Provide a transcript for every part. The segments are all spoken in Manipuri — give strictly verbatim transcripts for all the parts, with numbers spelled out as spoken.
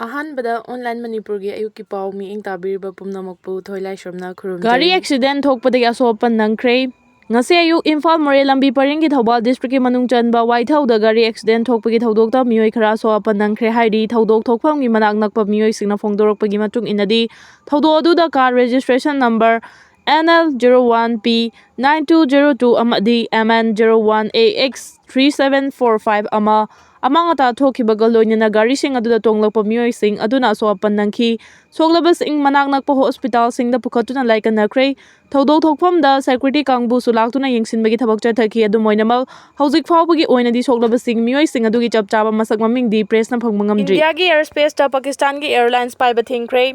ꯑꯍꯥꯟꯕꯗ ꯑꯣꯟꯂꯥꯏꯟ ꯃꯅꯤꯄꯨꯔꯒꯤ ꯑꯌꯨꯛꯀꯤ ꯄꯥꯎ ꯃꯤꯠꯌꯦꯡ ꯇꯥꯕꯤꯔꯤꯕ ꯄꯨꯝꯅꯃꯛꯄꯨ ꯊꯣꯏ ꯂꯥꯏꯁ꯭ꯔꯝꯅ ꯈꯨꯔꯨꯝꯖꯔꯤ꯫ ꯒꯥꯔꯤ ꯑꯦꯛꯁꯤꯗꯦꯟ ꯊꯣꯛꯄꯗꯒꯤ ꯑꯁꯣꯛ ꯑꯄꯟ ꯅꯪꯈ꯭ꯔꯦ꯫ ꯉꯁꯤ ꯑꯌꯨꯛ ꯏꯝꯐꯥꯜ ꯃꯣꯔꯦ ꯂꯝꯕꯤ ꯄꯔꯤꯡꯒꯤ ꯊꯧꯕꯥꯜ ꯗꯤꯁꯇ꯭ꯔꯤꯛꯀꯤ ꯃꯅꯨꯡ ꯆꯟꯕ ꯋꯥꯏꯊꯧꯗ ꯒꯥꯔꯤ ꯑꯦꯛꯁꯤꯗꯦꯟ ꯊꯣꯛꯄꯒꯤ ꯊꯧꯗꯣꯛꯇ ꯃꯤꯑꯣꯏ ꯈꯔ ꯑꯁꯣꯛ ꯑꯄꯟ ꯅꯪꯈ꯭ꯔꯦ ꯍꯥꯏꯔꯤ꯫ ꯊꯧꯗꯣꯛ ꯊꯣꯛꯐꯝꯒꯤ ꯃꯅꯥꯛ ꯅꯛꯄ ꯃꯤꯑꯣꯏꯁꯤꯡꯅ ꯐꯣꯡꯗꯣꯔꯛꯄꯒꯤ ꯃꯇꯨꯡ ꯏꯟꯅꯗꯤ, ꯊꯧꯗꯣꯛ ꯑꯗꯨꯗ car registration number N L zero one P nine two zero two ꯑꯃꯗꯤ M N zero one A X three seven four five ꯑꯃ ꯑꯃꯥꯡ ꯑꯇꯥ ꯊꯣꯛꯈꯤꯕꯒ ꯂꯣꯏꯅꯅ ꯒꯥꯔꯤꯁꯤꯡ ꯑꯗꯨꯗ ꯇꯣꯡꯂꯛꯄ ꯃꯤꯑꯣꯏꯁꯤꯡ ꯑꯗꯨꯅ ꯑꯁꯣꯛ ꯑꯄꯟ ꯅꯪꯈꯤ꯫ ꯁꯣꯛꯂꯕꯁꯤꯡ ꯃꯅꯥꯛ ꯅꯛꯄ ꯍꯣꯁꯄꯤꯇꯥꯜꯁꯤꯡꯗ ꯄꯨꯈꯠꯇꯨꯅ ꯂꯥꯏꯀꯠꯅꯈ꯭ꯔꯦ꯫ ꯊꯧꯗꯣꯛ ꯊꯣꯛꯐꯝꯗ ꯁꯦꯀ꯭ꯌꯨꯔꯤꯇꯤ ꯀꯥꯡꯕꯨꯁꯨ ꯂꯥꯛꯇꯨꯅ ꯌꯦꯡꯁꯤꯟꯕꯒꯤ ꯊꯕꯛ ꯆꯠꯊꯈꯤ꯫ ꯑꯗꯨꯝ ꯑꯣꯏꯅꯃꯛ, ꯍꯧꯖꯤꯛ ꯐꯥꯎꯕꯒꯤ ꯑꯣꯏꯅꯗꯤ ꯁꯣꯛꯂꯕꯁꯤꯡ ꯃꯤꯑꯣꯏꯁꯤꯡ ꯑꯗꯨꯒꯤ ꯆꯞ ꯆꯥꯕ ꯃꯁꯛ ꯃꯃꯤꯡꯗꯤ ꯄ꯭ꯔꯦꯁꯅ ꯐꯪꯕ ꯉꯝꯗ꯭ꯔꯤ꯫ ꯏꯟꯗꯤꯌꯥꯒꯤ ꯑꯦꯌꯔ ꯁ꯭ꯄꯦꯁꯇ ꯄꯥꯀꯤꯁꯇꯥꯟꯒꯤ ꯑꯦꯌꯔꯂꯥꯏꯟꯁ ꯄꯥꯏꯕ ꯊꯤꯡꯈ꯭ꯔꯦ꯫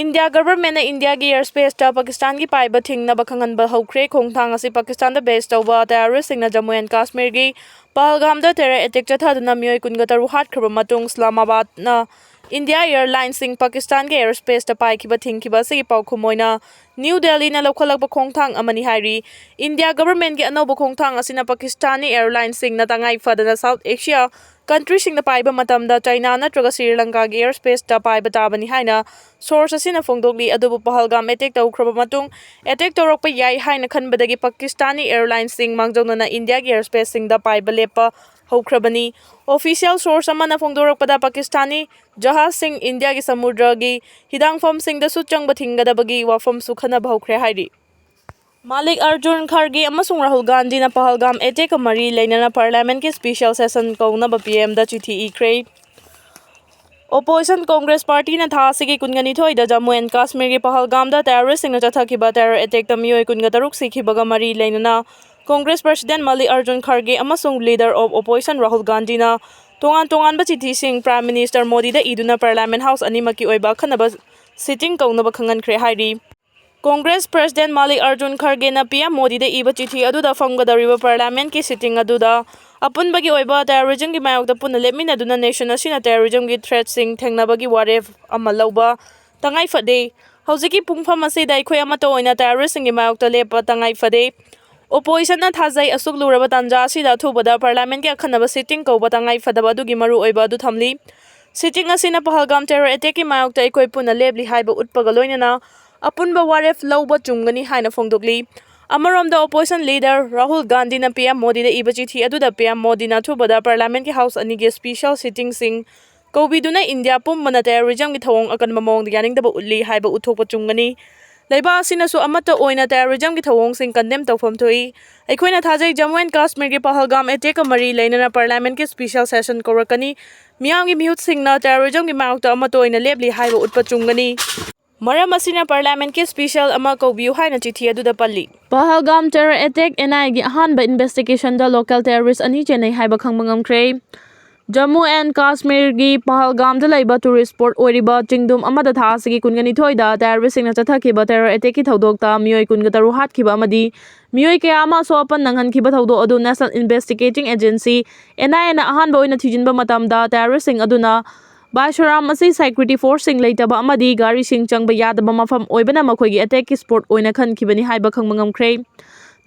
ꯏꯟꯗꯤꯌꯥ ꯒꯚꯔꯟꯃꯦꯟꯠꯅ ꯏꯟꯗꯤꯌꯥꯒꯤ ꯑꯦꯌꯔ ꯁ꯭ꯄꯦꯁꯇ ꯄꯥꯀꯤꯁꯇꯥꯟꯒꯤ ꯄꯥꯏꯕ ꯊꯤꯡꯅꯕ ꯈꯪꯍꯟꯕ ꯍꯧꯈ꯭ꯔꯦ꯫ ꯈꯣꯡꯊꯥꯡ ꯑꯁꯤ ꯄꯥꯀꯤꯁꯇꯥꯟꯗ ꯕꯦꯁ ꯇꯧꯕ ꯇꯦꯔꯣꯔꯤꯁ꯭ꯠꯁꯤꯡꯅ ꯖꯝꯃꯨ ꯑꯦꯟ ꯀꯥꯁꯃꯤꯔꯒꯤ ꯄꯍꯜꯒꯥꯝꯗ ꯇꯦꯔꯣꯔ ꯑꯦꯇꯦꯛ ꯆꯠꯊꯗꯨꯅ ꯃꯤꯑꯣꯏ ꯀꯨꯟꯒ ꯇꯔꯨꯛ ꯍꯥꯠꯈ꯭ꯔꯕ ꯃꯇꯨꯡ, ꯏꯁꯂꯥꯃꯥꯕꯥꯗꯅ ꯏꯟꯗꯤꯌꯥ ꯑꯦꯌꯔꯂꯥꯏꯟꯁꯁꯤꯡ ꯄꯥꯀꯤꯁꯇꯥꯟꯒꯤ ꯑꯦꯌꯔ ꯁ꯭ꯄꯦꯁꯇ ꯄꯥꯏꯈꯤꯕ ꯊꯤꯡꯈꯤꯕ ꯑꯁꯤꯒꯤ ꯄꯥꯎꯈꯨꯝ ꯑꯣꯏꯅ ꯅ꯭ꯌꯨ ꯗꯦꯜꯂꯤꯅ ꯂꯧꯈꯠꯂꯛꯄ ꯈꯣꯡꯊꯥꯡ ꯑꯃꯅꯤ ꯍꯥꯏꯔꯤ꯫ ꯏꯟꯗꯤꯌꯥ ꯒꯚꯔꯟꯃꯦꯟꯠꯀꯤ ꯑꯅꯧꯕ ꯈꯣꯡꯊꯥꯡ ꯑꯁꯤꯅ ꯄꯥꯀꯤꯁꯇꯥꯅꯤ ꯑꯦꯌꯔꯂꯥꯏꯟꯁꯁꯤꯡꯅ ꯇꯉꯥꯏ ꯐꯗꯅ ꯁꯥꯎꯊ ꯑꯦꯁꯤꯌꯥ ꯀꯟꯇ꯭ꯔꯤꯁꯤꯡꯗ ꯄꯥꯏꯕ ꯃꯇꯝꯗ ꯆꯥꯏꯅꯥ ꯅꯠꯇ꯭ꯔꯒ ꯁ꯭ꯔꯤ ꯂꯪꯀꯥꯒꯤ ꯑꯦꯌꯔ ꯁ꯭ꯄꯦꯁꯇ ꯄꯥꯏꯕ ꯇꯥꯕꯅꯤ ꯍꯥꯏꯅ ꯁꯣꯔꯁ ꯑꯁꯤꯅ ꯐꯣꯡꯗꯣꯛꯂꯤ꯫ ꯑꯗꯨꯕꯨ ꯄꯍꯜꯒꯥꯝ ꯑꯦꯇꯦꯛ ꯇꯧꯈ꯭ꯔꯕ ꯃꯇꯨꯡ, ꯑꯦꯇꯦꯛ ꯇꯧꯔꯛꯄ ꯌꯥꯏ ꯍꯥꯏꯅ ꯈꯟꯕꯗꯒꯤ ꯄꯥꯀꯤꯁꯇꯥꯅꯤ ꯑꯦꯌꯔꯂꯥꯏꯟꯁꯁꯤꯡ ꯃꯥꯡꯖꯧꯅꯅ ꯏꯟꯗꯤꯌꯥꯒꯤ ꯑꯦꯌꯔ ꯁ꯭ꯄꯦꯁꯁꯤꯡꯗ ꯄꯥꯏꯕ ꯂꯦꯞꯄ ꯍꯧꯈ꯭ꯔꯕꯅꯤ꯫ ꯑꯣꯐꯤꯁꯤꯌꯦꯜ ꯁꯣꯔꯁ ꯑꯃꯅ ꯐꯣꯡꯗꯣꯔꯛꯄꯗ, ꯄꯥꯀꯤꯁꯇꯥꯅꯤ ꯖꯍꯥꯖꯁꯤꯡ ꯏꯟꯗꯤꯌꯥꯒꯤ ꯁꯃꯨꯗ꯭ꯔꯒꯤ ꯍꯤꯗꯥꯡꯐꯝꯁꯤꯡꯗꯁꯨ ꯆꯪꯕ ꯊꯤꯡꯒꯗꯕꯒꯤ ꯋꯥꯐꯝꯁꯨ ꯈꯟꯅꯕ ꯍꯧꯈ꯭ꯔꯦ ꯍꯥꯏꯔꯤ꯫ ꯃꯥꯂꯤꯛ ꯑꯔꯖꯨꯟ ꯈꯥꯔꯒꯦ ꯑꯃꯁꯨꯡ ꯔꯥꯍꯨꯜ ꯒꯥꯟꯙꯤꯅ ꯄꯍꯜꯒꯥꯝ ꯑꯦꯇꯦꯛꯀ ꯃꯔꯤ ꯂꯩꯅꯅ ꯄꯥꯔꯂꯤꯌꯥꯃꯦꯟꯠꯀꯤ ꯁ꯭ꯄꯤꯁꯤꯌꯦꯜ ꯁꯦꯁꯟ ꯀꯧꯅꯕ ꯄꯤ ꯑꯦꯝꯗ ꯆꯤꯊꯤ ꯏꯈ꯭ꯔꯦ꯫ ꯑꯣꯄꯣꯖꯤꯁꯟ ꯀꯣꯡꯒ꯭ꯔꯦꯁ ꯄꯥꯔꯇꯤꯅ ꯊꯥ ꯑꯁꯤꯒꯤ ꯀꯨꯟꯒ ꯅꯤꯊꯣꯏꯗ ꯖꯝꯃꯨ ꯑꯦꯟ ꯀꯥꯁꯃꯤꯔꯒꯤ ꯄꯍꯜꯒꯥꯝꯗ ꯇꯦꯔꯣꯔꯤꯁ꯭ꯠꯁꯤꯡꯅ ꯆꯠꯊꯈꯤꯕ ꯇꯦꯔꯣꯔ ꯑꯦꯇꯦꯛꯇ ꯃꯤꯑꯣꯏ ꯀꯨꯟꯒ ꯇꯔꯨꯛ ꯁꯤꯈꯤꯕꯒ ꯃꯔꯤ ꯂꯩꯅꯅ ꯀꯣꯡꯒ꯭ꯔꯦꯁ ꯄ꯭ꯔꯁꯤꯗꯦꯟꯠ ꯃꯥꯂꯤꯛ ꯑꯔꯖꯨꯟ ꯈꯥꯔꯒꯦ ꯑꯃꯁꯨꯡ ꯂꯤꯗꯔ ꯑꯣꯐ ꯑꯣꯄꯣꯖꯤꯁꯟ ꯔꯥꯍꯨꯜ ꯒꯥꯟꯙꯤꯅ ꯇꯣꯉꯥꯟ ꯇꯣꯉꯥꯟꯕ ꯆꯤꯊꯤꯁꯤꯡ ꯄ꯭ꯔꯥꯏꯝ ꯃꯤꯅꯤꯁꯇꯔ ꯃꯣꯗꯤꯗ ꯏꯗꯨꯅ ꯄꯥꯔꯂꯤꯌꯥꯃꯦꯟꯠ ꯍꯥꯎꯁ ꯑꯅꯤꯃꯛꯀꯤ ꯑꯣꯏꯕ ꯑꯈꯟꯅꯕ ꯁꯤꯇꯤꯡ ꯀꯧꯅꯕ ꯈꯪꯍꯟꯈ꯭ꯔꯦ ꯍꯥꯏꯔꯤ꯫ ꯀꯣꯡꯒ꯭ꯔꯦꯁ ꯄ꯭ꯔꯁꯤꯗꯦꯟꯠ ꯃꯥꯂꯤꯛ ꯑꯔꯖꯨꯟ ꯈꯥꯔꯒꯦꯅ ꯄꯤ ꯑꯦꯝ ꯃꯣꯗꯤꯗ ꯏꯕ ꯆꯤꯊꯤ ꯑꯗꯨꯗ ꯐꯝꯒꯗꯧꯔꯤꯕ ꯄꯥꯔꯂꯤꯌꯥꯃꯦꯟꯠꯀꯤ ꯁꯤꯇꯤꯡ ꯑꯗꯨꯗ ꯑꯄꯨꯟꯕꯒꯤ ꯑꯣꯏꯕ ꯇꯦꯔꯣꯔꯤꯖꯝꯒꯤ ꯃꯥꯌꯣꯛꯇ ꯄꯨꯟꯅ ꯂꯦꯞꯃꯤꯟꯅꯗꯨꯅ ꯅꯦꯁꯟ ꯑꯁꯤꯅ ꯇꯦꯔꯣꯔꯤꯖꯝꯒꯤ ꯊ꯭ꯔꯦꯠꯁꯤꯡ ꯊꯦꯡꯅꯕꯒꯤ ꯋꯥꯔꯦꯞ ꯑꯃ ꯂꯧꯕ ꯇꯉꯥꯏ ꯐꯗꯦ꯫ ꯍꯧꯖꯤꯛꯀꯤ ꯄꯨꯡꯐꯝ ꯑꯁꯤꯗ ꯑꯩꯈꯣꯏ ꯑꯃꯠꯇ ꯑꯣꯏꯅ ꯇꯦꯔꯣꯔꯤꯁ꯭ꯠꯁꯤꯡꯒꯤ ꯃꯥꯌꯣꯛꯇ ꯂꯦꯞꯄ ꯇꯉꯥꯏ ꯐꯗꯦ꯫ ꯑꯣꯄꯣꯖꯤꯁꯟꯅ ꯊꯥꯖꯩ, ꯑꯁꯨꯛ ꯂꯨꯔꯕ ꯇꯥꯟꯖꯥ ꯑꯁꯤꯗ ꯑꯊꯨꯕꯗ ꯄꯥꯔꯂꯤꯌꯥꯃꯦꯟꯠꯀꯤ ꯑꯈꯟꯅꯕ ꯁꯤꯇꯤꯡ ꯀꯧꯕ ꯇꯉꯥꯏ ꯐꯗꯕ ꯑꯗꯨꯒꯤ ꯃꯔꯨ ꯑꯣꯏꯕ ꯑꯗꯨ ꯊꯝꯂꯤ꯫ Sitting ꯑꯁꯤꯅ ꯄꯍꯜꯒꯥꯝ terror attackꯀꯤ ꯃꯥꯌꯣꯛꯇ ꯑꯩꯈꯣꯏ ꯄꯨꯟꯅ ꯂꯦꯞꯂꯤ ꯍꯥꯏꯕ ꯎꯠꯄꯒ ꯂꯣꯏꯅꯅ ꯑꯄꯨꯟꯕ ꯋꯥꯔꯦꯞ ꯂꯧꯕ ꯆꯨꯝꯒꯅꯤ ꯍꯥꯏꯅ ꯐꯣꯡꯗꯣꯛꯂꯤ꯫ ꯑꯃꯔꯣꯝꯗ, opposition leader ꯔꯥꯍꯨꯜ ꯒꯥꯟꯙꯤꯅ PM ꯃꯣꯗꯤꯗ ꯏꯕ ꯆꯤꯊꯤ ꯑꯗꯨꯗ PM ꯃꯣꯗꯤꯅ ꯑꯊꯨꯕꯗ parliamentꯀꯤ house ꯑꯅꯤꯒꯤ special sittingꯁꯤꯡ ꯀꯧꯕꯤꯗꯨꯅ ꯏꯟꯗꯤꯌꯥ ꯄꯨꯝꯕꯅ terrorismꯒꯤ ꯊꯧꯑꯣꯡ ꯑꯀꯟꯕ ꯃꯑꯣꯡꯗ ꯌꯥꯅꯤꯡꯗꯕ ꯎꯠꯂꯤ ꯍꯥꯏꯕ ꯎꯠꯊꯣꯛꯄ ꯆꯨꯝꯒꯅꯤ꯫ ꯂꯩꯕꯥꯛ ꯑꯁꯤꯅꯁꯨ ꯑꯃꯠꯇ ꯑꯣꯏꯅ terrorismꯒꯤ ꯊꯧꯑꯣꯡꯁꯤꯡ condemn ꯇꯧꯐꯝ ꯊꯣꯛꯏ꯫ ꯑꯩꯈꯣꯏꯅ ꯊꯥꯖꯩ, ꯖꯝꯃꯨ and ꯀꯥꯁꯃꯤꯔꯒꯤ ꯄꯍꯜꯒꯥꯝ attackꯀ ꯃꯔꯤ ꯂꯩꯅꯅ parliamentꯀꯤ special session ꯀꯧꯔꯛꯀꯅꯤ꯫ ꯃꯤꯌꯥꯝꯒꯤ ꯃꯤꯍꯨꯠꯁꯤꯡꯅ terrorismꯒꯤ ꯃꯥꯌꯣꯛꯇ ꯑꯃꯠꯇ ꯑꯣꯏꯅ ꯂꯦꯞꯂꯤ ꯍꯥꯏꯕ ꯎꯠꯄ ꯆꯨꯝꯒꯅꯤ꯫ ꯃꯔꯝ ꯑꯁꯤꯅ parliamentꯀꯤ special ꯑꯃ ꯀꯧꯕꯤꯌꯨ ꯍꯥꯏꯅ ꯆꯤꯊꯤ ꯑꯗꯨꯗ ꯄꯜꯂꯤ꯫ ꯄꯍꯜꯒꯥꯝ terror attack NIAꯒꯤ ꯑꯍꯥꯟꯕ investigationꯗ local terrorist ꯑꯅꯤ ꯆꯦꯟꯅꯩ ꯍꯥꯏꯕ ꯈꯪꯕ ꯉꯝꯈ꯭ꯔꯦ꯫ ꯖꯝꯃꯨ and ꯀꯥꯁꯃꯤꯔꯒꯤ ꯄꯍꯜꯒꯥꯝꯗ ꯂꯩꯕ tourist spot ꯑꯣꯏꯔꯤꯕ ꯆꯤꯡꯗꯨꯝ ꯑꯃꯗ ꯊꯥ ꯑꯁꯤꯒꯤ ꯀꯨꯟꯒꯅꯤꯊꯣꯏꯗ terroristꯁꯤꯡꯅ ꯆꯠꯊꯈꯤꯕ terror attackꯀꯤ ꯊꯧꯗꯣꯛꯇ ꯃꯤꯑꯣꯏ ꯀꯨꯟꯒ ꯇꯔꯨꯛ ꯍꯥꯠꯈꯤꯕ ꯑꯃꯗꯤ ꯃꯤꯑꯣꯏ ꯀꯌꯥ ꯑꯃ ꯑꯁꯣꯛ ꯑꯄꯟ ꯅꯪꯍꯟꯈꯤꯕ ꯊꯧꯗꯣꯛ ꯑꯗꯨ National Investigating Agency, NIAꯅ ꯑꯍꯥꯟꯕ ꯑꯣꯏꯅ ꯊꯤꯖꯤꯟꯕ ꯃꯇꯝꯗ terroristꯁꯤꯡ ꯑꯗꯨꯅ ꯕꯥꯏꯁꯣꯔꯥꯝ ꯑꯁꯤ security forceꯁꯤꯡ ꯂꯩꯇꯕ ꯑꯃꯗꯤ ꯒꯥꯔꯤꯁꯤꯡ ꯆꯪꯕ ꯌꯥꯗꯕ ꯃꯐꯝ ꯑꯣꯏꯕꯅ ꯃꯈꯣꯏꯒꯤ attackꯀꯤ spot ꯑꯣꯏꯅ ꯈꯟꯈꯤꯕꯅꯤ ꯍꯥꯏꯕ ꯈꯪꯕ ꯉꯝꯈ꯭ꯔꯦ꯫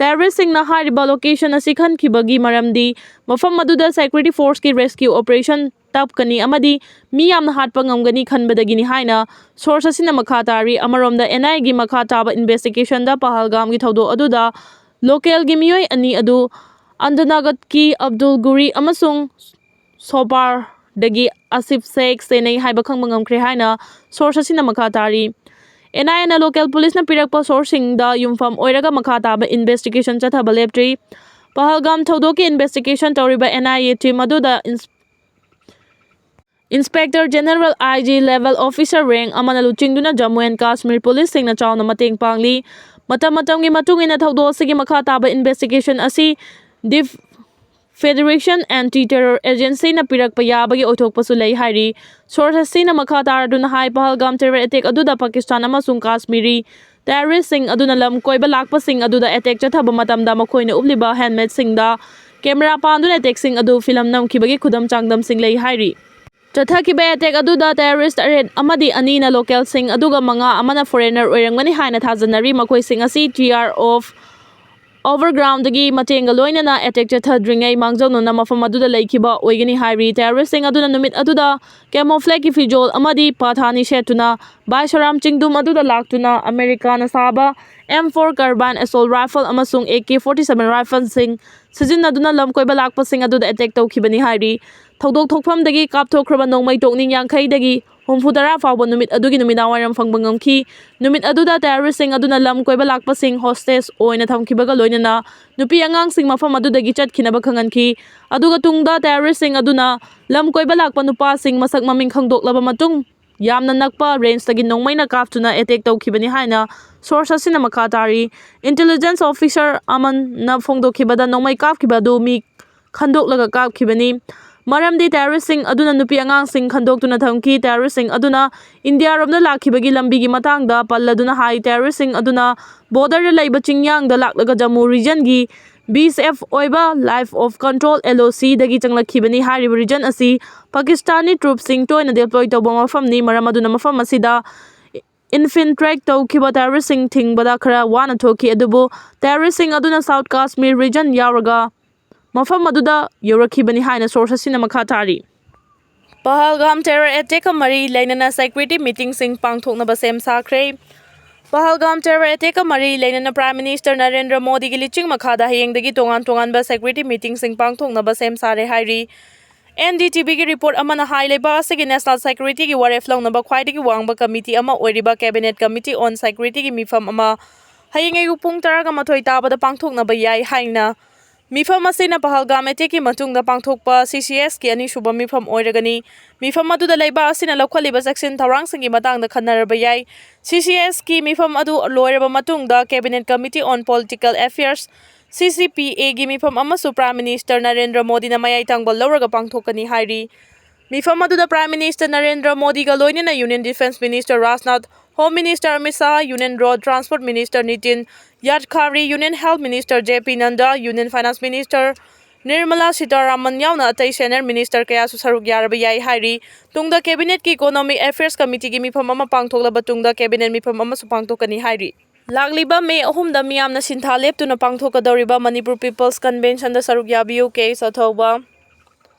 Terroristꯁꯤꯡꯅ ꯍꯥꯏꯔꯤꯕ location ꯑꯁꯤ ꯈꯟꯈꯤꯕꯒꯤ ꯃꯔꯝꯗꯤ ꯃꯐꯝ ꯑꯗꯨꯗ security forceꯀꯤ rescue operation ꯇꯞꯀꯅꯤ ꯑꯃꯗꯤ ꯃꯤ ꯌꯥꯝꯅ ꯍꯥꯠꯄ ꯉꯝꯒꯅꯤ ꯈꯟꯕꯗꯒꯤꯅꯤ ꯍꯥꯏꯅ source ꯑꯁꯤꯅ ꯃꯈꯥ ꯇꯥꯔꯤ꯫ ꯑꯃꯔꯣꯝꯗ, NIAꯒꯤ ꯃꯈꯥ ꯇꯥꯕ investigationꯗ ꯄꯍꯜꯒꯥꯝꯒꯤ ꯊꯧꯗꯣꯛ ꯑꯗꯨꯗ localꯒꯤ ꯃꯤꯑꯣꯏ ꯑꯅꯤ ꯑꯗꯨ ꯑꯟꯗꯅꯥꯒꯠꯀꯤ ꯑꯕꯗꯨꯜ ꯒꯨꯔꯤ ꯑꯃꯁꯨꯡ ꯁꯣꯄꯥꯔꯗꯒꯤ ꯑꯁꯤꯐ ꯁꯦꯈ ꯆꯦꯟꯅꯩ ꯍꯥꯏꯕ ꯈꯪꯕ ꯉꯝꯈ꯭ꯔꯦ ꯍꯥꯏꯅ source ꯑꯁꯤꯅ ꯃꯈꯥ ꯇꯥꯔꯤ꯫ NIAꯅ local policeꯅ ꯄꯤꯔꯛꯄ sourceꯁꯤꯡꯗ ꯌꯨꯝꯐꯝ ꯑꯣꯏꯔꯒ ꯃꯈꯥ ꯇꯥꯕ investigation ꯆꯠꯊꯕ ꯂꯦꯞꯇ꯭ꯔꯤ꯫ ꯄꯍꯜꯒꯥꯝ ꯊꯧꯗꯣꯛꯀꯤ investigation ꯇꯧꯔꯤꯕ NIA team ꯑꯗꯨꯗ ins-, Inspector General, IG level officer rank ꯑꯃꯅ ꯂꯨꯆꯤꯡꯗꯨꯅ ꯖꯝꯃꯨ and ꯀꯥꯁꯃꯤꯔ policeꯁꯤꯡꯅ ꯆꯥꯎꯅ ꯃꯇꯦꯡ ꯄꯥꯡꯂꯤ꯫ ꯃꯇꯝ ꯃꯇꯝꯒꯤ ꯃꯇꯨꯡ ꯏꯟꯅ ꯊꯧꯗꯣꯛ ꯑꯁꯤꯒꯤ ꯃꯈꯥ ꯇꯥꯕ investigationꯁꯤ Def-, Federation Anti-Terror Agencyꯅ ꯄꯤꯔꯛꯄ ꯌꯥꯕꯒꯤ ꯑꯣꯏꯊꯣꯛꯄꯁꯨ ꯂꯩ ꯍꯥꯏꯔꯤ꯫ Source ꯑꯁꯤꯅ ꯃꯈꯥ ꯇꯥꯔꯗꯨꯅ ꯍꯥꯏ, ꯄꯍꯜꯒꯥꯝ terror attack ꯑꯗꯨꯗ ꯄꯥꯀꯤꯁꯇꯥꯟ ꯑꯃꯁꯨꯡ ꯀꯥꯁꯃꯤꯔꯤ terroristꯁꯤꯡ ꯑꯗꯨꯅ ꯂꯝ ꯀꯣꯏꯕ ꯂꯥꯛꯄꯁꯤꯡ ꯑꯗꯨꯗ attack ꯆꯠꯊꯕ ꯃꯇꯝꯗ ꯃꯈꯣꯏꯅ ꯎꯞꯂꯤꯕ helmetꯁꯤꯡꯗ camera ꯄꯥꯟꯗꯨꯅ attackꯁꯤꯡ ꯑꯗꯨ film ꯅꯝꯈꯤꯕꯒꯤ ꯈꯨꯗꯝ ꯆꯥꯡꯗꯝꯁꯤꯡ ꯂꯩ ꯍꯥꯏꯔꯤ꯫ ꯆꯠꯊꯈꯤꯕ attack ꯑꯗꯨꯗ terrorist ꯇꯔꯦꯠ ꯑꯃꯗꯤ ꯑꯅꯤꯅ localꯁꯤꯡ ꯑꯗꯨꯒ ꯃꯉꯥ ꯑꯃꯅ foreigner ꯑꯣꯏꯔꯝꯒꯅꯤ ꯍꯥꯏꯅ ꯊꯥꯖꯅꯔꯤ꯫ ꯃꯈꯣꯏꯁꯤꯡ ꯑꯁꯤ T R of overgroundꯗꯒꯤ ꯃꯇꯦꯡꯒ ꯂꯣꯏꯅꯅ attack ꯆꯠꯊꯗ꯭ꯔꯤꯉꯩ ꯃꯥꯡꯖꯧꯅꯅ ꯃꯐꯝ ꯑꯗꯨꯗ ꯂꯩꯈꯤꯕ ꯑꯣꯏꯒꯅꯤ ꯍꯥꯏꯔꯤ꯫ Terroristꯁꯤꯡ ꯑꯗꯨꯅ ꯅꯨꯃꯤꯠ ꯑꯗꯨꯗ camouflageꯀꯤ ꯐꯤꯖꯣꯜ ꯑꯃꯗꯤ ꯄꯥꯊꯥꯅꯤ ꯁꯦꯠꯇꯨꯅ ꯕꯥꯏꯁꯣꯔꯥꯝ ꯆꯤꯡꯗꯨꯝ ꯑꯗꯨꯗ ꯂꯥꯛꯇꯨꯅ ꯑꯃꯦꯔꯤꯀꯥꯅ ꯁꯥꯕ M four carbine assault rifle ꯑꯃꯁꯨꯡ AK forty seven rifleꯁꯤꯡ ꯁꯤꯖꯤꯟꯅꯗꯨꯅ ꯂꯝ ꯀꯣꯏꯕ ꯂꯥꯛꯄꯁꯤꯡ ꯑꯗꯨꯗ attack ꯇꯧꯈꯤꯕꯅꯤ ꯍꯥꯏꯔꯤ꯫ ꯊꯧꯗꯣꯛ ꯊꯣꯛꯐꯝꯗꯒꯤ ꯀꯥꯞꯊꯣꯛꯈ꯭ꯔꯕ ꯅꯣꯡꯃꯩ ꯇꯣꯛꯅꯤꯡ ꯌꯥꯡꯈꯩꯗꯒꯤ ꯍꯨꯝꯐꯨ ꯇꯔꯥ ꯐꯥꯎꯕ ꯅꯨꯃꯤꯠ ꯑꯗꯨꯒꯤ ꯅꯨꯃꯤꯗꯥꯡꯋꯥꯏꯔꯝ ꯐꯪꯕ ꯉꯝꯈꯤ꯫ ꯅꯨꯃꯤꯠ ꯑꯗꯨꯗ terroristꯁꯤꯡ ꯑꯗꯨꯅ ꯂꯝ ꯀꯣꯏꯕ ꯂꯥꯛꯄꯁꯤꯡ hostage ꯑꯣꯏꯅ ꯊꯝꯈꯤꯕꯒ ꯂꯣꯏꯅꯅ ꯅꯨꯄꯤ ꯑꯉꯥꯡꯁꯤꯡ ꯃꯐꯝ ꯑꯗꯨꯗꯒꯤ ꯆꯠꯈꯤꯅꯕ ꯈꯪꯍꯟꯈꯤ꯫ ꯑꯗꯨꯒ ꯇꯨꯡꯗ terroristꯁꯤꯡ ꯑꯗꯨꯅ ꯂꯝ ꯀꯣꯏꯕ ꯂꯥꯛꯄ ꯅꯨꯄꯥꯁꯤꯡ ꯃꯁꯛ ꯃꯃꯤꯡ ꯈꯪꯗꯣꯛꯂꯕ ꯃꯇꯨꯡ ꯌꯥꯝꯅ ꯅꯛꯄ rangeꯇꯒꯤ ꯅꯣꯡꯃꯩꯅ ꯀꯥꯞꯇꯨꯅ attack ꯇꯧꯈꯤꯕꯅꯤ ꯍꯥꯏꯅ source ꯑꯁꯤꯅ ꯃꯈꯥ ꯇꯥꯔꯤ꯫ Intelligence officer ꯑꯃꯟꯅ ꯐꯣꯡꯗꯣꯛꯈꯤꯕꯗ ꯅꯣꯡꯃꯩ ꯀꯥꯞꯈꯤꯕ ꯑꯗꯨ ꯃꯤ ꯈꯟꯗꯣꯛꯂꯒ ꯀꯥꯞꯈꯤꯕꯅꯤ꯫ ꯃꯔꯝꯗꯤ terroristꯁꯤꯡ ꯑꯗꯨꯅ ꯅꯨꯄꯤ ꯑꯉꯥꯡꯁꯤꯡ ꯈꯟꯗꯣꯛꯇꯨꯅ ꯊꯝꯈꯤ꯫ Terroristꯁꯤꯡ ꯑꯗꯨꯅ ꯏꯟꯗꯤꯌꯥꯔꯣꯝꯗ ꯂꯥꯛꯈꯤꯕꯒꯤ ꯂꯝꯕꯤꯒꯤ ꯃꯇꯥꯡꯗ ꯄꯜꯂꯗꯨꯅ ꯍꯥꯏ, terroristꯁꯤꯡ ꯑꯗꯨꯅ borderꯗ ꯂꯩꯕ ꯆꯤꯡꯌꯥꯡꯗ ꯂꯥꯛꯂꯒ ꯖꯝꯃꯨ regionꯒꯤ B S F ꯑꯣꯏꯕ Line of Control, L O Cꯗꯒꯤ ꯆꯪꯂꯛꯈꯤꯕꯅꯤ꯫ ꯍꯥꯏꯔꯤꯕ region ꯑꯁꯤ ꯄꯥꯀꯤꯁꯇꯥꯅꯤ troopꯁꯤꯡ ꯇꯣꯏꯅ deploy ꯇꯧꯕ ꯃꯐꯝꯅꯤ꯫ ꯃꯔꯝ ꯑꯗꯨꯅ ꯃꯐꯝ ꯑꯁꯤꯗ infiltrate ꯇꯧꯈꯤꯕ terroristꯁꯤꯡ ꯊꯤꯡꯕꯗ ꯈꯔ ꯋꯥꯅ ꯊꯣꯛꯈꯤ, ꯑꯗꯨꯕꯨ terroristꯁꯤꯡ ꯑꯗꯨꯅ South Kashmir region ꯌꯥꯎꯔꯒ ꯃꯐꯝ ꯑꯗꯨꯗ ꯌꯧꯔꯛꯈꯤꯕꯅꯤ ꯍꯥꯏꯅ source ꯑꯁꯤꯅ ꯃꯈꯥ ꯇꯥꯔꯤ꯫ ꯄꯍꯜꯒꯥꯝ terror attackꯀ ꯃꯔꯤ ꯂꯩꯅꯅ security meetingꯁꯤꯡ ꯄꯥꯡꯊꯣꯛꯅꯕ ꯁꯦꯝ ꯁꯥꯈ꯭ꯔꯦ꯫ ꯄꯍꯜꯒꯥꯝ terror attackꯀ ꯃꯔꯤ ꯂꯩꯅꯅ Prime Minister ꯅꯔꯦꯟꯗ꯭ꯔ ꯃꯣꯗꯤꯒꯤ ꯂꯤꯆꯤꯡ ꯃꯈꯥꯗ ꯍꯌꯦꯡꯗꯒꯤ ꯇꯣꯉꯥꯟ ꯇꯣꯉꯥꯟꯕ security meetingꯁꯤꯡ ꯄꯥꯡꯊꯣꯛꯅꯕ ꯁꯦꯝ ꯁꯥꯔꯦ ꯍꯥꯏꯔꯤ꯫ N D T Vꯒꯤ report ꯑꯃꯅ ꯍꯥꯏ, ꯂꯩꯕꯥꯛ ꯑꯁꯤꯒꯤ national securityꯒꯤ ꯋꯥꯔꯦꯞ ꯂꯧꯅꯕ ꯈ꯭ꯋꯥꯏꯗꯒꯤ ꯋꯥꯡꯕ committee ꯑꯃ ꯑꯣꯏꯔꯤꯕ Cabinet Committee on Securityꯒꯤ ꯃꯤꯐꯝ ꯑꯃ ꯍꯌꯦꯡ ꯑꯌꯨꯛ ꯄꯨꯡ ꯇꯔꯥꯒ ꯃꯥꯊꯣꯏ ꯇꯥꯕꯗ ꯄꯥꯡꯊꯣꯛꯅꯕ ꯌꯥꯏ ꯍꯥꯏꯅ ꯃꯤꯐꯝ ꯑꯁꯤꯅ ꯄꯍꯜꯒꯥꯝ attackꯀꯤ ꯃꯇꯨꯡꯗ ꯄꯥꯡꯊꯣꯛꯄ C C Sꯀꯤ ꯑꯅꯤꯁꯨꯕ ꯃꯤꯐꯝ ꯑꯣꯏꯔꯒꯅꯤ꯫ ꯃꯤꯐꯝ ꯑꯗꯨꯗ ꯂꯩꯕꯥꯛ ꯑꯁꯤꯅ ꯂꯧꯈꯠꯂꯤꯕ ꯆꯦꯛꯁꯤꯟ ꯊꯧꯔꯥꯡꯁꯤꯡꯒꯤ ꯃꯇꯥꯡꯗ ꯈꯟꯅꯔꯕ ꯌꯥꯏ꯫ C C Sꯀꯤ ꯃꯤꯐꯝ ꯑꯗꯨ ꯂꯣꯏꯔꯕ ꯃꯇꯨꯡꯗ Cabinet Committee on Political Affairs, C C P Aꯒꯤ ꯃꯤꯐꯝ ꯑꯃꯁꯨ Prime Minister ꯅꯔꯦꯟꯗ꯭ꯔ ꯃꯣꯗꯤꯅ ꯃꯌꯥꯏ ꯊꯪꯕ ꯂꯧꯔꯒ ꯄꯥꯡꯊꯣꯛꯀꯅꯤ ꯍꯥꯏꯔꯤ꯫ ꯃꯤꯐꯝ ꯑꯗꯨꯗ Prime Minister ꯅꯔꯦꯟꯗ꯭ꯔ ꯃꯣꯗꯤꯒ ꯂꯣꯏꯅꯅ Union Defence Minister Rajnath, Home Minister Amit Shah, Union Road Transport Minister Nitin ꯒꯗꯀꯥꯔꯤ, Union Health Minister J P ꯅꯗ꯭ꯗꯥ, Union Finance Minister Nirmala Sitharaman ꯌꯥꯎꯅ ꯑꯇꯩ senior minister ꯀꯌꯥꯁꯨ ꯁꯔꯨꯛ ꯌꯥꯔꯕ ꯌꯥꯏ ꯍꯥꯏꯔꯤ꯫ ꯇꯨꯡꯗ Cabinetꯀꯤ Economic Affairs Committeeꯒꯤ ꯃꯤꯐꯝ ꯑꯃ ꯄꯥꯡꯊꯣꯛꯂꯕ ꯇꯨꯡꯗ Cabinet ꯃꯤꯐꯝ ꯑꯃꯁꯨ ꯄꯥꯡꯊꯣꯛꯀꯅꯤ ꯍꯥꯏꯔꯤ꯫ ꯂꯥꯛꯂꯤꯕ ꯃꯦ ꯑꯍꯨꯝꯗ ꯃꯤꯌꯥꯝꯅ ꯁꯤꯟꯊꯥ ꯂꯦꯞꯇꯨꯅ ꯄꯥꯡꯊꯣꯛꯀꯗꯧꯔꯤꯕ ꯃꯅꯤꯄꯨꯔ ꯄꯤꯄꯜꯁ ꯀꯟꯚꯦꯟꯁꯟꯗ ꯁꯔꯨꯛ ꯌꯥꯕꯤꯌꯨ꯫ ꯀꯦ ꯑꯦꯁ ꯑꯊꯧꯕ,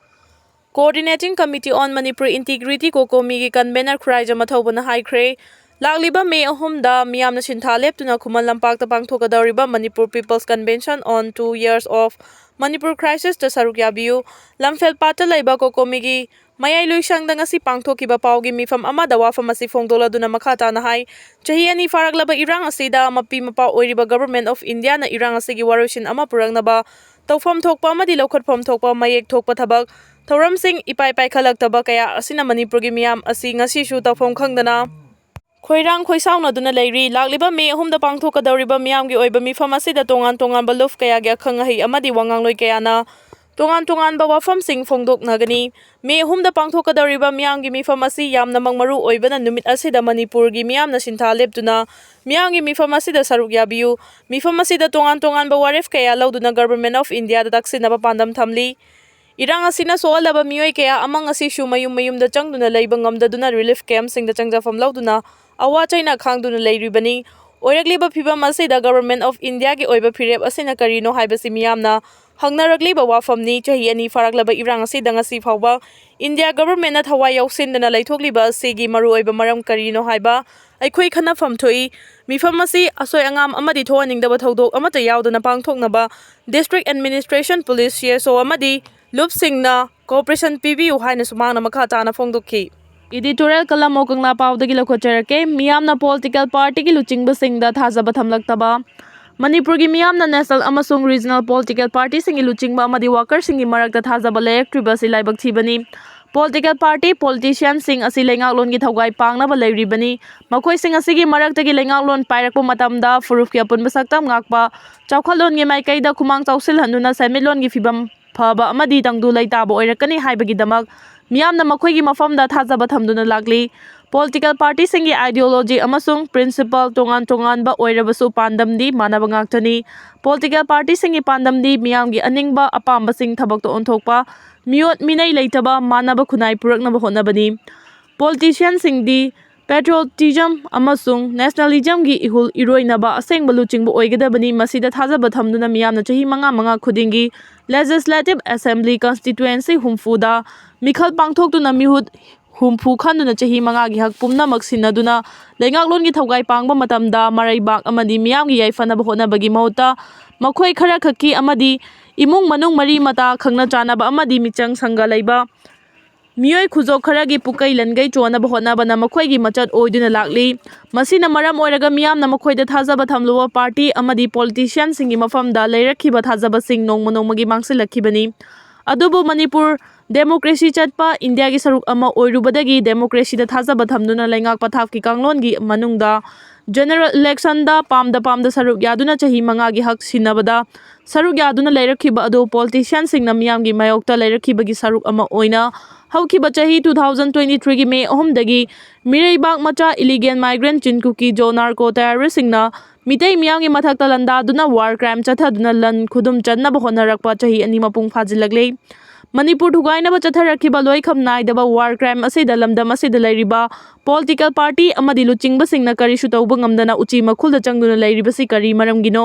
Coordinating Committee on Manipur Integrity, ꯀꯣꯀꯣꯃꯤꯒꯤ ꯀꯟꯚꯦꯅꯔ ꯈꯨꯔꯥꯏꯖꯝ ꯑꯊꯧꯕꯅ ꯍꯥꯏꯈ꯭ꯔꯦ, ꯂꯥꯛꯂꯤꯕ ꯃꯦ ꯑꯍꯨꯝꯗ ꯃꯤꯌꯥꯝꯅ ꯁꯤꯟꯊꯥ ꯂꯦꯞꯇꯨꯅ ꯈꯨꯃꯟ ꯂꯝꯄꯥꯛꯇ ꯄꯥꯡꯊꯣꯛꯀꯗꯧꯔꯤꯕ Manipur People's Convention on Two Years of Manipur Crisisꯇ ꯁꯔꯨꯛ ꯌꯥꯕꯤꯌꯨ꯫ ꯂꯝꯐꯦꯜ ꯄꯥꯠꯇ ꯂꯩꯕ ꯀꯣꯀꯣꯃꯤꯒꯤ ꯃꯌꯥꯏ ꯂꯣꯏꯁꯪꯗ ꯉꯁꯤ ꯄꯥꯡꯊꯣꯛꯈꯤꯕ ꯄꯥꯎꯒꯤ ꯃꯤꯐꯝ ꯑꯃꯗ ꯋꯥꯐꯝ ꯑꯁꯤ ꯐꯣꯡꯗꯣꯛꯂꯗꯨꯅ ꯃꯈꯥ ꯇꯥꯅ ꯍꯥꯏ, ꯆꯍꯤ ꯑꯅꯤ ꯐꯥꯔꯛꯂꯕ ꯏꯔꯥꯡ ꯑꯁꯤꯗ ꯃꯄꯤ ꯃꯄꯥ ꯑꯣꯏꯔꯤꯕ Government of Indiaꯅ ꯏꯔꯥꯡ ꯑꯁꯤꯒꯤ ꯋꯥꯔꯣꯏꯁꯤꯟ ꯑꯃ ꯄꯨꯔꯛꯅꯕ ꯇꯧꯐꯝ ꯊꯣꯛꯄ ꯑꯃꯗꯤ ꯂꯧꯈꯠꯐꯝ ꯊꯣꯛꯄ ꯃꯌꯦꯛ ꯊꯣꯛꯄ ꯊꯕꯛ ꯊꯧꯔꯝꯁꯤꯡ ꯏꯄꯥꯏ ꯄꯥꯏꯈꯠꯂꯛꯇꯕ ꯀꯌꯥ ꯑꯁꯤꯅ ꯃꯅꯤꯄꯨꯔꯒꯤ ꯃꯤꯌꯥꯝ ꯑꯁꯤ ꯉꯁꯤꯁꯨ ꯇꯧꯐꯝ ꯈꯪꯗꯅ ꯈꯣꯏꯔꯥꯡ ꯈꯣꯏꯁꯥꯎꯅꯗꯨꯅ ꯂꯩꯔꯤ꯫ ꯂꯥꯛꯂꯤꯕ ꯃꯦ ꯑꯍꯨꯝꯗ ꯄꯥꯡꯊꯣꯛꯀꯗꯧꯔꯤꯕ ꯃꯤꯌꯥꯝꯒꯤ ꯑꯣꯏꯕ ꯃꯤꯐꯝ ꯑꯁꯤꯗ ꯇꯣꯉꯥꯟ ꯇꯣꯉꯥꯟꯕ ꯂꯨꯞ ꯀꯌꯥꯒꯤ ꯑꯈꯪ ꯑꯍꯩ ꯑꯃꯗꯤ ꯋꯥꯉꯥꯡꯂꯣꯏ ꯀꯌꯥꯅ ꯇꯣꯉꯥꯟ ꯇꯣꯉꯥꯟꯕ ꯋꯥꯐꯝꯁꯤꯡ ꯐꯣꯡꯗꯣꯛꯅꯒꯅꯤ꯫ ꯃꯦ ꯑꯍꯨꯝꯗ ꯄꯥꯡꯊꯣꯛꯀꯗꯧꯔꯤꯕ ꯃꯤꯌꯥꯝꯒꯤ ꯃꯤꯐꯝ ꯑꯁꯤ ꯌꯥꯝꯅꯃꯛ ꯃꯔꯨ ꯑꯣꯏꯕꯅ ꯅꯨꯃꯤꯠ ꯑꯁꯤꯗ ꯃꯅꯤꯄꯨꯔꯒꯤ ꯃꯤꯌꯥꯝꯅ ꯁꯤꯟꯊꯥ ꯂꯦꯞꯇꯨꯅ ꯃꯤꯌꯥꯝꯒꯤ ꯃꯤꯐꯝ ꯑꯁꯤꯗ ꯁꯔꯨꯛ ꯌꯥꯕꯤꯌꯨ꯫ ꯃꯤꯐꯝ ꯑꯁꯤꯗ ꯇꯣꯉꯥꯟ ꯇꯣꯉꯥꯟꯕ ꯋꯥꯔꯦꯞ ꯀꯌꯥ ꯂꯧꯗꯨꯅ Government of Indiaꯗ ꯇꯛꯁꯤꯟꯅꯕ ꯄꯥꯟꯗꯝ ꯊꯝꯂꯤ꯫ ꯏꯔꯥꯡ ꯑꯁꯤꯅ ꯁꯣꯛꯍꯜꯂꯕ ꯃꯤꯑꯣꯏ ꯀꯌꯥ ꯑꯃ ꯉꯁꯤꯁꯨ ꯃꯌꯨꯝ ꯃꯌꯨꯝꯗ ꯆꯪꯗꯨꯅ ꯂꯩꯕ ꯉꯝꯗꯗꯨꯅ relief campꯁꯤꯡꯗ ꯆꯪꯖꯐꯝ ꯂꯧꯗꯨꯅ ꯑꯋꯥ ꯆꯩꯅ ꯈꯥꯡꯗꯨꯅ ꯂꯩꯔꯤꯕꯅꯤ꯫ ꯑꯣꯏꯔꯛꯂꯤꯕ ꯐꯤꯕꯝ ꯑꯁꯤꯗ Government of Indiaꯒꯤ ꯑꯣꯏꯕ ꯐꯤꯔꯦꯞ ꯑꯁꯤꯅ ꯀꯔꯤꯅꯣ ꯍꯥꯏꯕꯁꯤ ꯃꯤꯌꯥꯝꯅ ꯍꯪꯅꯔꯛꯂꯤꯕ ꯋꯥꯐꯝꯅꯤ꯫ ꯆꯍꯤ ꯑꯅꯤ ꯐꯥꯔꯛꯂꯕ ꯏꯔꯥꯡ ꯑꯁꯤꯗ ꯉꯁꯤ ꯐꯥꯎꯕ India Governmentꯅ ꯊꯋꯥꯏ ꯌꯥꯎꯁꯤꯟꯗꯅ ꯂꯩꯊꯣꯛꯂꯤꯕ ꯑꯁꯤꯒꯤ ꯃꯔꯨꯑꯣꯏꯕ ꯃꯔꯝ ꯀꯔꯤꯅꯣ ꯍꯥꯏꯕ ꯑꯩꯈꯣꯏ ꯈꯟꯅꯐꯝ ꯊꯣꯛꯏ꯫ ꯃꯤꯐꯝ ꯑꯁꯤ ꯑꯁꯣꯏ ꯑꯉꯥꯝ ꯑꯃꯗꯤ ꯊꯣꯛꯍꯟꯅꯤꯡꯗꯕ ꯊꯧꯗꯣꯛ ꯑꯃꯠꯇ ꯌꯥꯎꯗꯅ ꯄꯥꯡꯊꯣꯛꯅꯕ District Administration, Police, C S O ꯑꯃꯗꯤ ꯂꯨꯞꯁꯤꯡꯅ cooperation ꯄꯤꯕꯤꯌꯨ ꯍꯥꯏꯅꯁꯨ ꯃꯍꯥꯛꯅ ꯃꯈꯥ ꯇꯥꯅ ꯐꯣꯡꯗꯣꯛꯈꯤ꯫ Editorial column ꯑꯣ ꯀꯪꯂꯥ ꯄꯥꯎꯗꯒꯤ ꯂꯧꯈꯠꯆꯔꯛꯀꯦ꯫ ꯃꯤꯌꯥꯝꯅ political partyꯒꯤ ꯂꯨꯆꯤꯡꯕꯁꯤꯡꯗ ꯊꯥꯖꯕ ꯊꯝꯂꯛꯇꯕ꯫ ꯃꯅꯤꯄꯨꯔꯒꯤ ꯃꯤꯌꯥꯝꯅ national ꯑꯃꯁꯨꯡ regional political partyꯁꯤꯡꯒꯤ ꯂꯨꯆꯤꯡꯕ ꯑꯃꯗꯤ workerꯁꯤꯡꯒꯤ ꯃꯔꯛꯇ ꯊꯥꯖꯕ ꯂꯩꯔꯛꯇ꯭ꯔꯤꯕ ꯑꯁꯤ ꯂꯥꯏꯕꯛ ꯊꯤꯕꯅꯤ꯫ Political party, politicianꯁꯤꯡ ꯑꯁꯤ ꯂꯩꯉꯥꯛꯂꯣꯟꯒꯤ ꯊꯧꯒꯥꯏ ꯄꯥꯡꯅꯕ ꯂꯩꯔꯤꯕꯅꯤ꯫ ꯃꯈꯣꯏꯁꯤꯡ ꯑꯁꯤꯒꯤ ꯃꯔꯛꯇꯒꯤ ꯂꯩꯉꯥꯛꯂꯣꯟ ꯄꯥꯏꯔꯛꯄ ꯃꯇꯝꯗ ꯐꯨꯔꯨꯞꯀꯤ ꯑꯄꯨꯟꯕ ꯁꯛꯇꯝ ꯉꯥꯛꯄ, ꯆꯥꯎꯈꯠꯂꯣꯟꯒꯤ ꯃꯥꯏꯀꯩꯗ ꯈꯨꯃꯥꯡ ꯆꯥꯎꯁꯤꯜꯍꯟꯗꯨꯅ ꯁꯦꯟꯃꯤꯠꯂꯣꯟꯒꯤ ꯐꯤꯕꯝ ꯐꯕ ꯑꯃꯗꯤ ꯇꯪꯗꯨ ꯂꯩꯇꯥꯕ ꯑꯣꯏꯔꯛꯀꯅꯤ ꯍꯥꯏꯕꯒꯤꯗꯃꯛ ꯃꯤꯌꯥꯝꯅ ꯃꯈꯣꯏꯒꯤ ꯃꯐꯝꯗ ꯊꯥꯖꯕ ꯊꯝꯗꯨꯅ ꯂꯥꯛꯂꯤ꯫ Political partyꯁꯤꯡꯒꯤ ideology ꯑꯃꯁꯨꯡ principle ꯇꯣꯉꯥꯟ ꯇꯣꯉꯥꯟꯕ ꯑꯣꯏꯔꯕꯁꯨ ꯄꯥꯟꯗꯝꯗꯤ ꯃꯥꯟꯅꯕ ꯉꯥꯛꯇꯅꯤ꯫ Political partyꯁꯤꯡꯒꯤ ꯄꯥꯟꯗꯝꯗꯤ ꯃꯤꯌꯥꯝꯒꯤ ꯑꯅꯤꯡꯕ ꯑꯄꯥꯝꯕꯁꯤꯡ ꯊꯕꯛꯇ ꯑꯣꯟꯊꯣꯛꯄ, ꯃꯤꯑꯣꯠ ꯃꯤꯅꯩ ꯂꯩꯇꯕ ꯃꯥꯟꯅꯕ ꯈꯨꯟꯅꯥꯏ ꯄꯨꯔꯛꯅꯕ ꯍꯣꯠꯅꯕꯅꯤ꯫ Politicianꯁꯤꯡꯗꯤ patriotism ꯑꯃꯁꯨꯡ nationalismꯒꯤ ꯏꯍꯨꯜ ꯏꯔꯣꯏꯅꯕ ꯑꯁꯦꯡꯕ ꯂꯨꯆꯤꯡꯕ ꯑꯣꯏꯒꯗꯕꯅꯤ꯫ ꯃꯁꯤꯗ ꯊꯥꯖꯕ ꯊꯝꯗꯨꯅ ꯃꯤꯌꯥꯝꯅ ꯆꯍꯤ ꯃꯉꯥ ꯃꯉꯥ ꯈꯨꯗꯤꯡꯒꯤ Legislative Assembly constituency ꯍꯨꯝꯐꯨꯗ ꯃꯤꯈꯜ ꯄꯥꯡꯊꯣꯛꯇꯨꯅ ꯃꯤꯍꯨꯠ ꯍꯨꯝꯐꯨ ꯈꯟꯗꯨꯅ ꯆꯍꯤ ꯃꯉꯥꯒꯤ ꯍꯛ ꯄꯨꯝꯅꯃꯛ ꯁꯤꯟꯅꯗꯨꯅ ꯂꯩꯉꯥꯛꯂꯣꯟꯒꯤ ꯊꯧꯒꯥꯏ ꯄꯥꯡꯕ ꯃꯇꯝꯗ ꯃꯔꯩꯕꯥꯛ ꯑꯃꯗꯤ ꯃꯤꯌꯥꯝꯒꯤ ꯌꯥꯏꯐꯅꯕ ꯍꯣꯠꯅꯕꯒꯤ ꯃꯍꯨꯠꯇ ꯃꯈꯣꯏ ꯈꯔ ꯈꯛꯀꯤ ꯑꯃꯗꯤ ꯏꯃꯨꯡ ꯃꯅꯨꯡ ꯃꯔꯤ ꯃꯇꯥ ꯈꯪꯅ ꯆꯥꯟꯅꯕ ꯑꯃꯗꯤ ꯃꯤꯆꯪ ꯁꯪꯒ ꯂꯩꯕ ꯃꯤꯑꯣꯏ ꯈꯨꯖꯣꯞ ꯈꯔꯒꯤ ꯄꯨꯀꯩ ꯂꯟꯒꯩ ꯆꯣꯟꯅꯕ ꯍꯣꯠꯅꯕꯅ ꯃꯈꯣꯏꯒꯤ ꯃꯆꯠ ꯑꯣꯏꯗꯨꯅ ꯂꯥꯛꯂꯤ꯫ ꯃꯁꯤꯅ ꯃꯔꯝ ꯑꯣꯏꯔꯒ ꯃꯤꯌꯥꯝꯅ ꯃꯈꯣꯏꯗ ꯊꯥꯖꯕ ꯊꯝꯂꯨꯕ ꯄꯥꯔꯇꯤ ꯑꯃꯗꯤ ꯄꯣꯂꯤꯇꯤꯁꯤꯌꯥꯟꯁꯤꯡꯒꯤ ꯃꯐꯝꯗ ꯂꯩꯔꯛꯈꯤꯕ ꯊꯥꯖꯕꯁꯤꯡ ꯅꯣꯡꯃ ꯅꯣꯡꯃꯒꯤ ꯃꯥꯡꯁꯤꯜꯂꯛꯈꯤꯕꯅꯤ꯫ ꯑꯗꯨꯕꯨ ꯃꯅꯤꯄꯨꯔ ꯗꯦꯃꯣꯀ꯭ꯔꯦꯁꯤ ꯆꯠꯄ ꯏꯟꯗꯤꯌꯥꯒꯤ ꯁꯔꯨꯛ ꯑꯃ ꯑꯣꯏꯔꯨꯕꯗꯒꯤ ꯗꯦꯃꯣꯀ꯭ꯔꯦꯁꯤꯗ ꯊꯥꯖꯕ ꯊꯝꯗꯨꯅ ꯂꯩꯉꯥꯛ ꯄꯊꯥꯞꯀꯤ ꯀꯥꯡꯂꯣꯟꯒꯤ ꯃꯅꯨꯡꯗ ꯖꯦꯅꯔꯦꯜ ꯏꯂꯦꯛꯁꯟꯗ ꯄꯥꯝꯗ ꯄꯥꯝꯗ ꯁꯔꯨꯛ ꯌꯥꯗꯨꯅ ꯆꯍꯤ ꯃꯉꯥꯒꯤ ꯍꯛ ꯁꯤꯟꯅꯕꯗ ꯁꯔꯨꯛ ꯌꯥꯗꯨꯅ ꯂꯩꯔꯛꯈꯤꯕ ꯑꯗꯨ ꯄꯣꯂꯤꯇꯤꯁꯤꯌꯥꯟꯁꯤꯡꯅ ꯃꯤꯌꯥꯝꯒꯤ ꯃꯥꯌꯣꯛꯇ ꯂꯩꯔꯛꯈꯤꯕꯒꯤ ꯁꯔꯨꯛ ꯑꯃ ꯑꯣꯏꯅ ꯍꯧꯈꯤꯕ ꯆꯍꯤ two thousand twenty threeꯒꯤ May ꯑꯍꯨꯝꯗꯒꯤ ꯃꯤꯔꯩꯕꯥꯛ ꯃꯆꯥ ꯏꯂꯤꯒꯦꯜ ꯃꯥꯏꯒ꯭ꯔꯦꯟ ꯆꯤꯟ ꯀꯨꯀꯤ ꯖꯣ ꯅꯥꯔꯀꯣ ꯇꯦꯔꯣꯔꯤꯁꯁꯤꯡꯅ ꯃꯤꯇꯩ ꯃꯤꯌꯥꯝꯒꯤ ꯃꯊꯛꯇ ꯂꯥꯟꯗꯥꯗꯨꯅ ꯋꯥꯔ ꯀ꯭ꯔꯥꯏꯝ ꯆꯠꯊꯗꯨꯅ ꯂꯟ ꯈꯨꯗꯨꯝ ꯆꯟꯅꯕ ꯍꯣꯠꯅꯔꯛꯄ ꯆꯍꯤ ꯑꯅꯤ ꯃꯄꯨꯡ ꯐꯥꯖꯤꯜꯂꯛꯂꯦ꯫ ꯃꯅꯤꯄꯨꯔ ꯊꯨꯒꯥꯏꯅꯕ ꯆꯠꯊꯔꯛꯈꯤꯕ ꯂꯣꯏꯈꯝ ꯅꯥꯏꯗꯕ ꯋꯥꯔ ꯀ꯭ꯔꯥꯏꯝ ꯑꯁꯤꯗ ꯂꯝꯗꯝ ꯑꯁꯤꯗ ꯂꯩꯔꯤꯕ ꯄꯣꯂꯤꯇꯤꯀꯦꯜ ꯄꯥꯔꯇꯤ ꯑꯃꯗꯤ ꯂꯨꯆꯤꯡꯕꯁꯤꯡꯅ ꯀꯔꯤꯁꯨ ꯇꯧꯕ ꯉꯝꯗꯅ ꯎꯆꯤ ꯃꯈꯨꯜꯗ ꯆꯪꯗꯨꯅ ꯂꯩꯔꯤꯕꯁꯤ ꯀꯔꯤ ꯃꯔꯝꯒꯤꯅꯣ?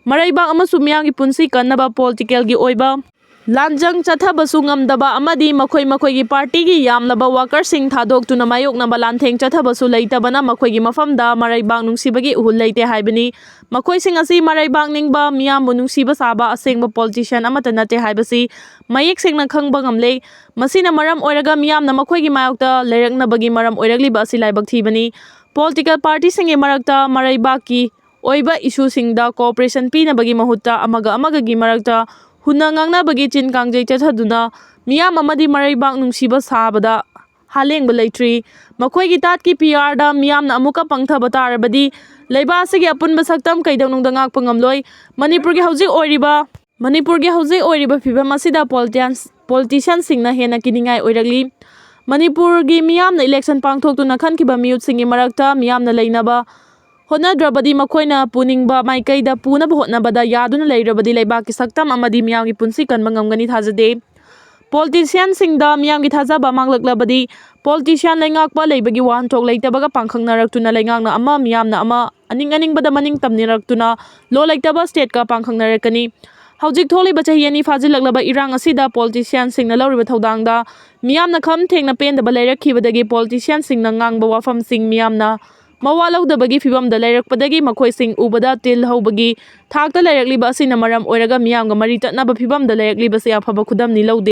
ꯃꯔꯩꯕꯥꯛ ꯑꯃꯁꯨꯡ ꯃꯤꯌꯥꯝꯒꯤ ꯄꯨꯟꯁꯤ ꯀꯟꯅꯕ ꯄꯣꯂꯤꯇꯤꯀꯦꯜꯒꯤ ꯑꯣꯏꯕ ꯂꯥꯟꯖꯪ ꯆꯠꯊꯕꯁꯨ ꯉꯝꯗꯕ ꯑꯃꯗꯤ ꯃꯈꯣꯏ ꯃꯈꯣꯏꯒꯤ ꯄꯥꯔꯇꯤꯒꯤ ꯌꯥꯝꯂꯕ ꯋꯥꯀꯔꯁꯤꯡ ꯊꯥꯗꯣꯛꯇꯨꯅ ꯃꯥꯌꯣꯛꯅꯕ ꯂꯥꯟꯊꯦꯡ ꯆꯠꯊꯕꯁꯨ ꯂꯩꯇꯕꯅ ꯃꯈꯣꯏꯒꯤ ꯃꯐꯝꯗ ꯃꯔꯩꯕꯥꯛ ꯅꯨꯡꯁꯤꯕꯒꯤ ꯏꯍꯨꯜ ꯂꯩꯇꯦ ꯍꯥꯏꯕꯅꯤ꯫ ꯃꯈꯣꯏꯁꯤꯡ ꯑꯁꯤ ꯃꯔꯩꯕꯥꯛ ꯅꯤꯡꯕ, ꯃꯤꯌꯥꯝꯕꯨ ꯅꯨꯡꯁꯤꯕ ꯁꯥꯕ ꯑꯁꯦꯡꯕ ꯄꯣꯂꯤꯇꯤꯁꯤꯌꯥꯟ ꯑꯃꯠꯇ ꯅꯠꯇꯦ ꯍꯥꯏꯕꯁꯤ ꯃꯌꯦꯛ ꯁꯦꯡꯅ ꯈꯪꯕ ꯉꯝꯂꯦ꯫ ꯃꯁꯤꯅ ꯃꯔꯝ ꯑꯣꯏꯔꯒ ꯃꯤꯌꯥꯝꯅ ꯃꯈꯣꯏꯒꯤ ꯃꯥꯌꯣꯛꯇ ꯂꯩꯔꯛꯅꯕꯒꯤ ꯃꯔꯝ ꯑꯣꯏꯔꯛꯂꯤꯕ ꯑꯁꯤ ꯂꯥꯏꯕꯛ ꯊꯤꯕꯅꯤ꯫ ꯄꯣꯂꯤꯇꯤꯀꯦꯜ ꯄꯥꯔꯇꯤꯁꯤꯡꯒꯤ ꯃꯔꯛꯇ ꯃꯔꯩꯕꯥꯛꯀꯤ ꯑꯣꯏꯕ ꯏꯁꯨꯁꯤꯡꯗ ꯀꯣꯑꯣꯄꯔꯦꯁꯟ ꯄꯤꯅꯕꯒꯤ ꯃꯍꯨꯠꯇ ꯑꯃꯒ ꯑꯃꯒꯒꯤ ꯃꯔꯛꯇ ꯍꯨꯟꯅ ꯉꯥꯡꯅꯕꯒꯤ ꯆꯤꯟ ꯀꯥꯡꯖꯩ ꯆꯠꯊꯗꯨꯅ ꯃꯤꯌꯥꯝ ꯑꯃꯗꯤ ꯃꯔꯩꯕꯥꯛ ꯅꯨꯡꯁꯤꯕ ꯁꯥꯕꯗ ꯍꯥꯂꯦꯡꯕ ꯂꯩꯇ꯭ꯔꯤ꯫ ꯃꯈꯣꯏꯒꯤ ꯇꯥꯠꯀꯤ ꯄꯤ ꯑꯥꯔꯗ ꯃꯤꯌꯥꯝꯅ ꯑꯃꯨꯛꯀ ꯄꯪꯊꯕ ꯇꯥꯔꯕꯗꯤ ꯂꯩꯕꯥꯛ ꯑꯁꯤꯒꯤ ꯑꯄꯨꯟꯕ ꯁꯛꯇꯝ ꯀꯩꯗꯧꯅꯨꯡꯗ ꯉꯥꯛꯄ ꯉꯝꯂꯣꯏ꯫ ꯃꯅꯤꯄꯨꯔꯒꯤ ꯍꯧꯖꯤꯛ ꯑꯣꯏꯔꯤꯕ ꯃꯅꯤꯄꯨꯔꯒꯤ ꯍꯧꯖꯤꯛ ꯑꯣꯏꯔꯤꯕ ꯐꯤꯕꯝ ꯑꯁꯤꯗ ꯄꯣꯂꯤꯇꯤꯌꯥꯟꯁ ꯄꯣꯂꯤꯇꯤꯁꯤꯌꯥꯟꯁꯤꯡꯅ ꯍꯦꯟꯅ ꯀꯤꯅꯤꯡꯉꯥꯏ ꯑꯣꯏꯔꯛꯂꯤ꯫ ꯃꯅꯤꯄꯨꯔꯒꯤ ꯃꯤꯌꯥꯝꯅ ꯏꯂꯦꯛꯁꯟ ꯄꯥꯡꯊꯣꯛꯇꯨꯅ ꯈꯟꯈꯤꯕ ꯃꯤꯍꯨꯠꯁꯤꯡꯒꯤ ꯃꯔꯛꯇ ꯃꯤꯌꯥꯝꯅ ꯂꯩꯅꯕ ꯍꯣꯠꯅꯗ꯭ꯔꯕꯗꯤ ꯃꯈꯣꯏꯅ ꯄꯨꯅꯤꯡꯕ ꯃꯥꯏꯀꯩꯗ ꯄꯨꯅꯕ ꯍꯣꯠꯅꯕꯗ ꯌꯥꯗꯨꯅ ꯂꯩꯔꯕꯗꯤ ꯂꯩꯕꯥꯛꯀꯤ ꯁꯛꯇꯝ ꯑꯃꯗꯤ ꯃꯤꯌꯥꯝꯒꯤ ꯄꯨꯟꯁꯤ ꯀꯟꯕ ꯉꯝꯒꯅꯤ ꯊꯥꯖꯗꯦ꯫ ꯄꯣꯂꯤꯇꯤꯁꯤꯌꯥꯟꯁꯤꯡꯗ ꯃꯤꯌꯥꯝꯒꯤ ꯊꯥꯖꯕ ꯃꯥꯡꯂꯛꯂꯕꯗꯤ ꯄꯣꯂꯤꯇꯤꯁꯤꯌꯥꯟ ꯂꯩꯉꯥꯛꯄ ꯂꯩꯕꯒꯤ ꯋꯥꯍꯟꯊꯣꯛ ꯂꯩꯇꯕꯒ ꯄꯥꯡꯈꯪꯅꯔꯛꯇꯨꯅ ꯂꯩꯉꯥꯛꯅ ꯑꯃ, ꯃꯤꯌꯥꯝꯅ ꯑꯃ, ꯑꯅꯤꯡ ꯑꯅꯤꯡꯕꯗ ꯃꯅꯤꯡ ꯇꯝꯅꯔꯛꯇꯨꯅ ꯂꯣ ꯂꯩꯇꯕ ꯁ꯭ꯇꯦꯠꯀ ꯄꯥꯡꯈꯪꯅꯔꯛꯀꯅꯤ꯫ ꯍꯧꯖꯤꯛ ꯊꯣꯛꯂꯤꯕ ꯆꯍꯤ ꯑꯅꯤ ꯐꯥꯖꯤꯜꯂꯛꯂꯕ ꯏꯔꯥꯡ ꯑꯁꯤꯗ ꯄꯣꯂꯤꯇꯤꯁꯤꯌꯥꯟꯁꯤꯡꯅ ꯂꯧꯔꯤꯕ ꯊꯧꯗꯥꯡꯗ ꯃꯤꯌꯥꯝꯅ ꯈꯝ ꯊꯦꯡꯅ ꯄꯦꯟꯗꯕ ꯂꯩꯔꯛꯈꯤꯕꯗꯒꯤ ꯄꯣꯂꯤꯇꯤꯁꯤꯌꯥꯟꯁꯤꯡꯅ ꯉꯥꯡꯕ ꯋꯥꯐꯝꯁꯤꯡ ꯃꯤꯌꯥꯝꯅ ꯃꯋꯥ ꯂꯧꯗꯕꯒꯤ ꯐꯤꯕꯝꯗ ꯂꯩꯔꯛꯄꯗꯒꯤ ꯃꯈꯣꯏꯁꯤꯡ ꯎꯕꯗ ꯇꯤꯜ ꯍꯧꯕꯒꯤ ꯊꯥꯛꯇ ꯂꯩꯔꯛꯂꯤꯕ ꯑꯁꯤꯅ ꯃꯔꯝ ꯑꯣꯏꯔꯒ ꯃꯤꯌꯥꯝꯒ ꯃꯔꯤ ꯇꯠꯅꯕ ꯐꯤꯕꯝꯗ ꯂꯩꯔꯛꯂꯤꯕꯁꯤ ꯑꯐꯕ ꯈꯨꯗꯝꯅꯤ ꯂꯧꯗꯦ꯫